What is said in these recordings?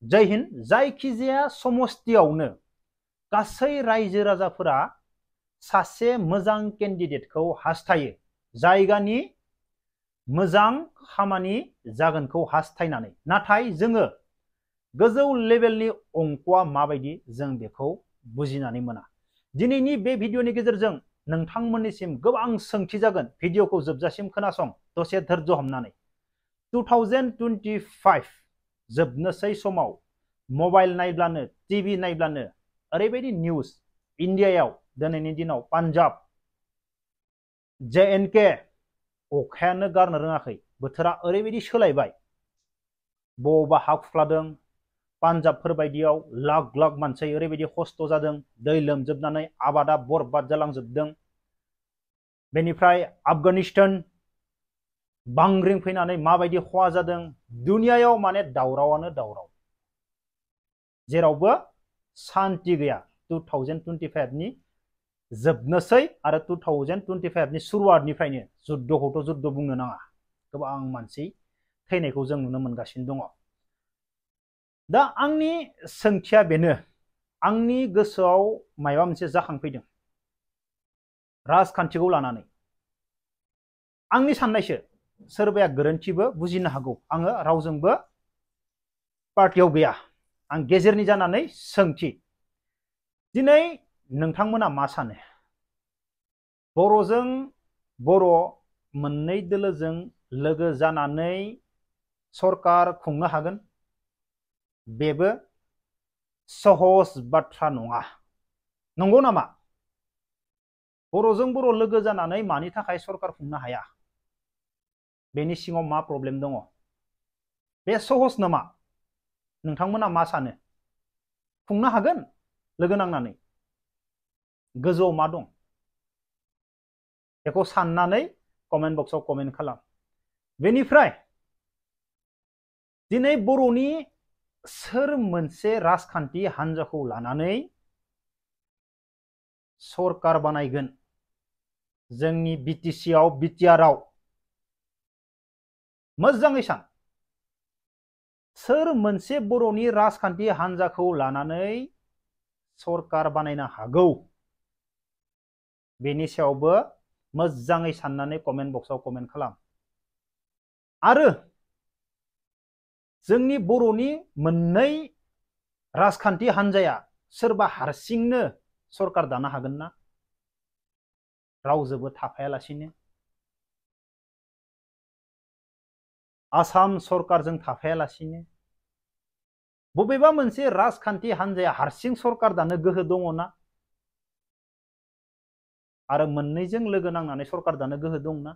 जय हिन्द। जायखिजाया समस्तियावनो गासै रायजो राजाफोरा सासे मोजां केन्डिडेटखौ हास्थायो, जायगानि मोजां खामानि जागोनखौ हास्थायनानै। नाथाय जोङो गोजौ लेभेलनि अंकआ माबायदि जों बेखौ बुजिनानै मोना। दिनैनि बे भिडिअनि गेजेरजों नोंथांमोननिसिम गोबां सोंथि जागोन। भिडिअखौ जोबजासिम खोनासं, दसे धैर्य हमनानै। 2025 जोबनोसै समाव मबाइल नायब्लानो, टिभि नायब्लानो ओरैबायदि निउज, इन्डियायाव दिनैनि दिनाव पान्जाब, JNK अखायानो गारनो रोङाखै। बोथोरा ओरैबायदि सोलायबाय, बबावबा हा खुख्लादों, पान्जाबफोर बायदियाव लाख लाख मानसि ओरैबायदि खस्थ' जादों, दै लोमजोबनानै आबादा बरबाद जालांजोबदों। बेनिफ्राय आफगानिस्तान बांग्रिं फैनानै माबायदि खहा जादों। दुनियायाव माने दावरावानो दावराव, जेरावबो शान्ति गैया। 2025 नि जोबनोसै आरो 2025 नि सुरुवातनिफ्रायनो जुद्धखौथ' जुद्ध बुंनो नाङा, गोबां मानसि थैनायखौ जों नुनो मोनगासिनो दङ। दा आंनि सोंथिया बेनो, आंनि गोसोआव माबा मोनसे जाखांफैदों राजखान्थिखौ लानानै। आंनि साननायसो, सोरबाया गोरोन्थिबो बुजिनो हागौ। आङो रावजोंबो पार्टियाव गैया, आं गेजेरनि जानानै सोंथि। दिनै नोंथांमोना मा सानो? बर'जों बर' मोननै दोलोजों लोगो जानानै सरकार खुंनो हागोन? बेबो सहज बाथ्रा नङा, नंगौ नामा? बर'जों बर' लोगो जानानै मानि थाखाय सरकार खुंनो हाया? बेनि सिङाव मा प्रब्लेम दङ? बे सहज नामा? नोंथांमोना मा सानो? खुंनो हागोन लोगो नांनानै? गोजौआव मा दं बेखौ साननानै कमेन्ट बक्सआव कमेन्ट खालाम। बेनिफ्राय दिनै बर'नि सोर मोनसे राजखान्थि हान्जाखौ लानानै सरकार बानायगोन जोंनि बिटिसिआव, बिटिआरआव? मोजाङै सान। सोर मोनसे बर'नि राजखान्थि हान्जाखौ लानानै सरकार बानायनो हागौ? बेनि सायावबो मोजाङै साननानै कमेन्ट बक्सआव कमेन्ट खालाम। आरो जोंनि बर'नि मोननै राजखान्थि हान्जाया सोरबा हारसिंनो सरकार दानो हागोन ना? रावजोंबो थाफायालासिनो, आसाम सरकारजों थाफायालासिनो बबेबा मोनसे राजखान्थि हान्जाया हारसिं सरकार दानो गोहो दङ ना? आरो मोननैजों लोगो नांनानै सरकार दानो गोहो दंना?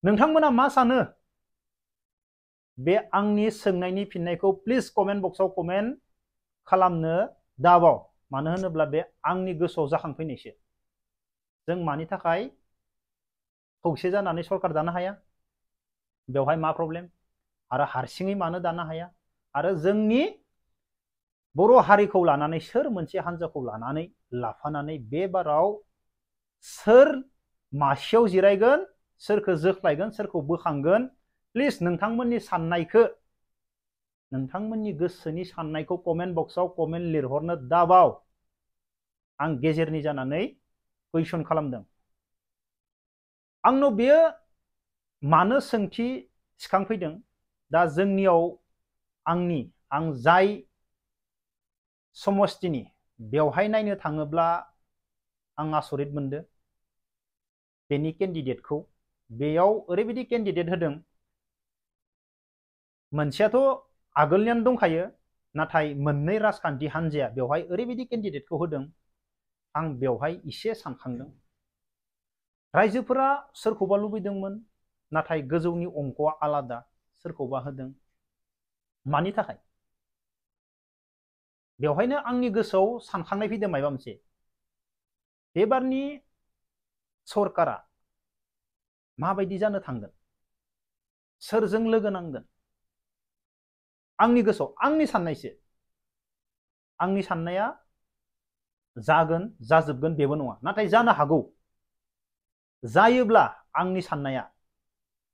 नोंथांमोना मा सानो? बे आंनि सोंनायनि फिननायखौ प्लिज कमेन्ट बक्सआव कमेन्ट खालामनो दाबाव। मानो होनोब्ला बे आंनि गोसोआव जाखांफैनायसो। जों मानि थाखाय खौसे जानानै सरकार दानो हाया? बेवहाय मा प्रब्लेम? आरो हारसिङै मानो दानो हाया? आरो जोंनि बर' हारिखौ लानानै सोर मोनसे हान्जाखौ लानानै लाफानानै बे बाराव सोर मासियाव जिरायगोन, सोरखौ जोख्लायगोन, सोरखौ बोखांगोन? प्लिज नोंथांमोननि साननायखौ, नोंथांमोननि गोसोनि साननायखौ कमेन्ट बक्सआव कमेन्ट लिरहरनो दाबाव। आं गेजेरनि जानानै कुइसन खालामदों। आंनाव बेयो मानो सोंथि सिखांफैदों? दा जोंनियाव आं जाय समस्तिनि बेवहाय नायनो थाङोब्ला आं आसरित मोनदों बेनि केन्डिडेटखौ। बेयाव ओरैबायदि केन्डिडेट होदों, मोनसेयाथ' आगोलनियानो दंखायो, नाथाय मोननै राजखान्थि हान्जाया बेवहाय ओरैबायदि केन्डिडेटखौ होदों, आं बेवहाय एसे सानखांदों। रायजोफोरा सोरखौबा लुबैदोंमोन, नाथाय गोजौनि अंकआ आलादा, सोरखौबा होदों। मानि थाखाय? बेवहायनो आंनि गोसोआव सानखांनाय फैदों माबा मोनसे। बेबारनि सरकारा माबायदि जानो थांगोन? सोरजों लोगो नांगोन? आंनि गोसोआव, आंनि साननायसो। आंनि साननाया जागोन, जाजोबगोन बेबो नङा, नाथाय जानो हागौ। जायोब्ला आंनि साननाया,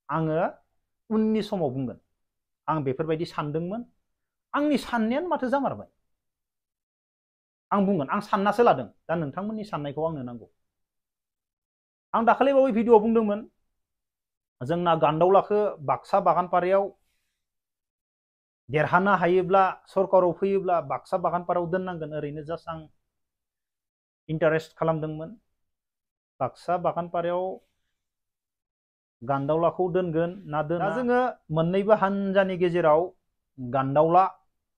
आङो उननि समाव बुंगोन आं बेफोरबायदि सानदोंमोन, आंनि साननायानो माथो जामारबाय। आं बुंगोन आं साननासो लादों, दा नोंथांमोननि साननायखौ आंनो नांगौ। आं दाखालि बावै भिडिअ बुंदोंमोन जोंना गान्दावलाखौ बाक्सा बागानपारायाव देरहानो हायोब्ला सरकाराव फैयोब्ला बाक्सा बागानपारायाव दोननांगोन, ओरैनो जास्ट आं इन्टारेस्ट खालामदोंमोन। बाक्सा बागानपारायाव गान्दावलाखौ दोनगोन ना दोना। दा जोङो मोननैबो हानजानि गेजेराव गान्दावला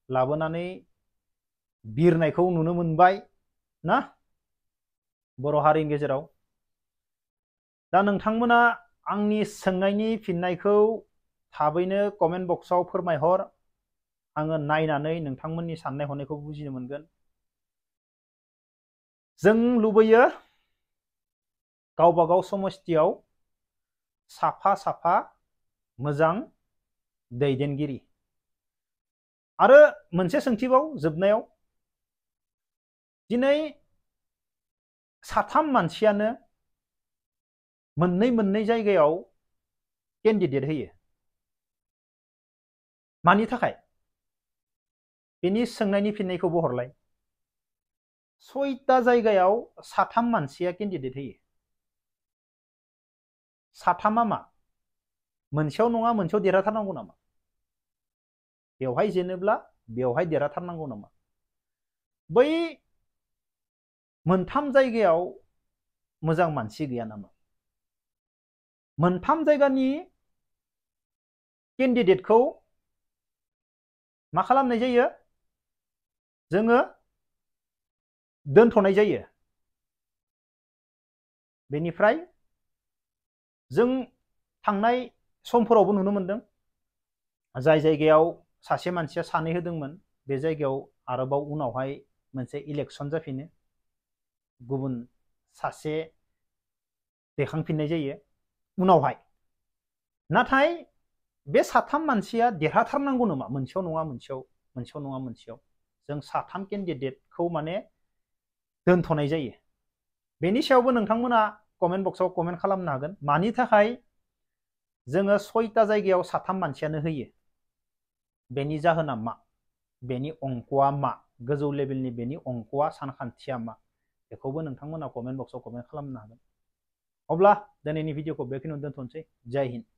लाबोनानै बिरनायखौ नुनो मोनबाय ना बर' हारिनि गेजेराव। दा नोंथांमोना आंनि सोंनायनि फिननायखौ थाबैनो कमेन्ट बक्सआव फोरमायहर। आङो नायनानै नोंथांमोननि साननाय हनायखौ बुजिनो मोनगोन। जों लुबैयो गावबा गाव समस्थियाव साफा साफा मोजां दैदेनगिरि। आरो मोनसे सोंथिबाव जोबनायाव, दिनै साथाम मानसियानो मोननै जायगायाव केन्डिडेट होयो। मानि थाखाय? बेनि सोंनायनि फिननायखौबो हरलाय। 6टा जायगायाव साथाम मानसिया केन्डिडेट होयो। साथामा मा मोनसेयाव नङा मोनसेयाव देरहाथारनांगौ नामा? बेवहाय जेनोब्ला बेवहाय देरहाथारनांगौ नामा? बै मोनथाम जायगायाव मोजां मानसि गैया नामा? मोनथाम जायगानि केन्डिडेटखौ मा खालामनाय जायो? जोङो दोनथ'नाय जायो। बेनिफ्राय जों थांनाय समफोरावबो नुनो मोनदों, जाय जायगायाव सासे मानसिया सानै होदोंमोन बे जायगायाव आरोबाव उनावहाय मोनसे इलेक्सन जाफिनो, गुबुन सासे दैखांफिननाय जायो उनावहाय। नाथाय बे साथाम मानसिया देरहाथारनांगौ नामा? मोनसेयाव नङा मोनसेयाव, मोनसेयाव नङा मोनसेयाव। जों साथाम केन्डिडेटखौ माने दोनथ'नाय जायो। बेनि सायावबो नोंथांमोना कमेन्ट बक्सआव कमेन्ट खालामनो हागोन। मानि थाखाय जोङो 6टा जायगायाव साथाम मानसियानो होयो? बेनि जाहोना मा? बेनि अंकआ मा? गोजौ लेभेलनि बेनि अंकआ सानखान्थिया मा? बेखौबो नोंथांमोना कमेन्ट बक्सआव कमेन्ट खालामनो हागोन। अब्ला दिनैनि भिडिअखौ बेखिनियावनो दोनथ'नोसै। जय हिन्द।